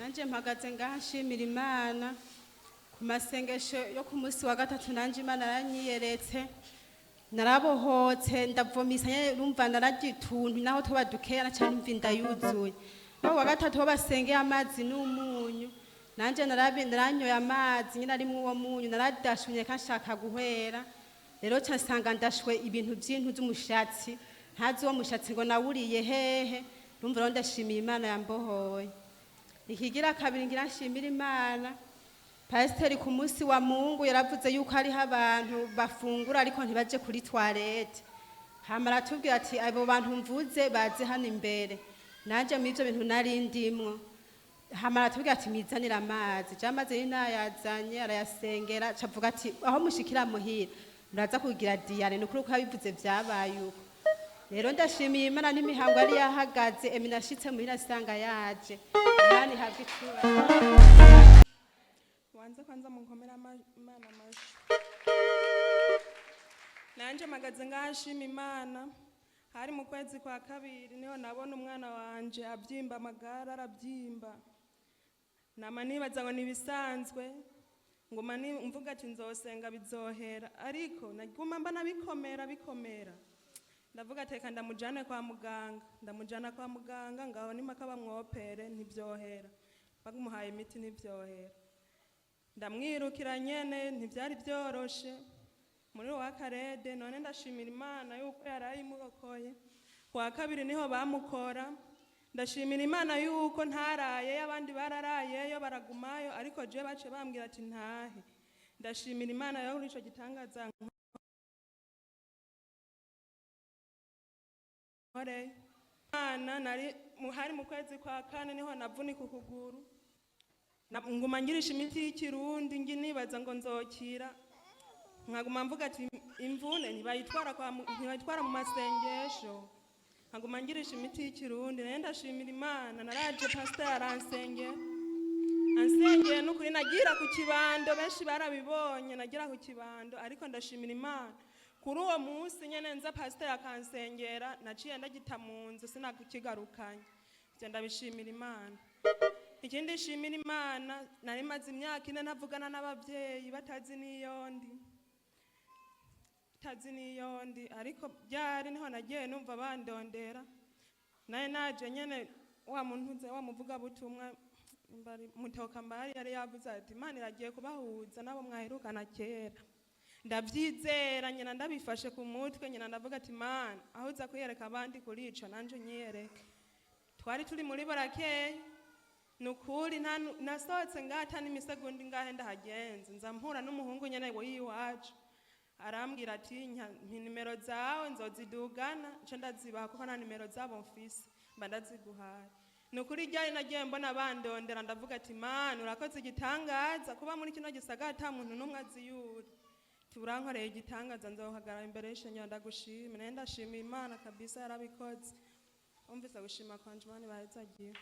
Nanje mpagaze ngaha nshimira Imana ku masengesho yo ku munsi wa gatatu. Nanje Imana yaranyiyeretse, narabohotse, ndavomisa nyene, urumva nararya utuntu naho tuba dukeya, naca numva inda yuzuye. Aho wa gatatu ho basengeye amazi n'umunyu, nanje naranyoye amazi nyine arimwo uwo munyu, naradashunye nshaka guhwera. Rero ca nsanga ndashwe ibintu vy'intu z'umushatsi, ntazi uwo mushatsi ngo nawuriye hehe. Urumva rero ndashimiye Imana yambohoye. Ikigira kabiri ngira nshimira Imana, pasiteri ku munsi wa Mungu yaravuze yuko hariho abantu bafungura ariko ntibaje kuri toilette. Hama aratubwira ati abo bantu mvuze baze hano imbere. Nanje muri ivyo bintu nari ndimwo. Hama aratubwira ati mizanire amazi. Je amazi yari nayazanye, arayasengera, aca avuga ati aho mushikira muhira muraza kugira diarrhée. Ni ukuri uko yabivuze vyabaye uko. Rero ndashimiye Imana n'imihango yari yahagaze, emi nashitse muhira asanga yaje. Imana ihabwe icubahiro. Wanze kwanza munkomera Imana amashi. Nanje mpagaze ngaha nshima Imana. Hari mu kwezi kwa kabiri niho nabona umwana wanje abyimba amagara, arabyimba. Nama nibaza ngo nibisanzwe, nguma mvuga ati nzosenga bizohera, ariko naguma mbona bikomera bikomera. Ndavuga ati reka ndamujane kwa muganga. Ndamujana kwa muganga, ngaho nimaka bamwopere, ntibyohera. Bamuhaye imiti, ntibyohera. Ndamwirukira nyene, ntibyari byoroshe muri wa karede. None ndashimira Imana yuko yarayimurokoye. Ku wa kabiri niho bamukora. Ndashimira Imana yuko ntaraye, abandi bararayeyo baragumayo, ariko je bace bambwira ati ntahe. Ndashimira Imana yo kuri ico gitangaza nkoreye. Imana nari hari mu kwezi kwa kane niho navunika ukuguru. Nguma ngirisha imiti y'ikirundi, ngi nibaza ngo nzokira, nkaguma mvuga ati imvune ntibayitwara kwa ntibayitwara mu masengesho, nkaguma ngirisha imiti y'ikirundi. Nayo ndashimira Imana, naraje pasiteri aransengera, ansengeye n'ukuri nagira ku kibando, benshi barabibonye nagira ku kibando. Ariko ndashimira Imana, kuri uwo munsi nyene nza pasiteri akansengera, naciye ndagita mu nzu, sinakukigarukanye. Ivyo ndabishimira Imana. Ikindi nshimira Imana, nari maze imyaka 4 ntavugana n'abavyeyi, batazi n'iyondi, batazi n'iyondi. Ariko byari niho nagiye numva bandondera, naye naje nyene wa muntu uze wa muvugabutumwa mutoka mbari yari yavuze ati Imana iragiye kubahuza nabo mwaherukana kera. Ndavyizera nyina, ndabifashe ku mutwe nyina, ndavuga ati Imana, aho uza kwiyereka abandi kurica nanje unyiyereke. Twari turi muri barakeye, ni ukuri nasohotse ngaha n'imisegonda ingahe ndahagenze, nza mpura n'umuhungu nyene w'iwacu, arambwira ati mpa nimero zawe nzozidugana, nce ndazibaha kuko nta nimero zabo mfise, mba ndaziguhaye. Ni ukuri ryari nagiye mbona bandondera, ndavuga ati Mana, urakoze igitangaza kuba muri kino gisagara ata muntu n'umwe aziyuri, turankoreye igitangaza, nzohagarara imbere y'ishengero ndagushime. Naye ndashimiye Imana kabisa yarabikoze. Umvise gushima kwanje, Imana ibahezagiwe.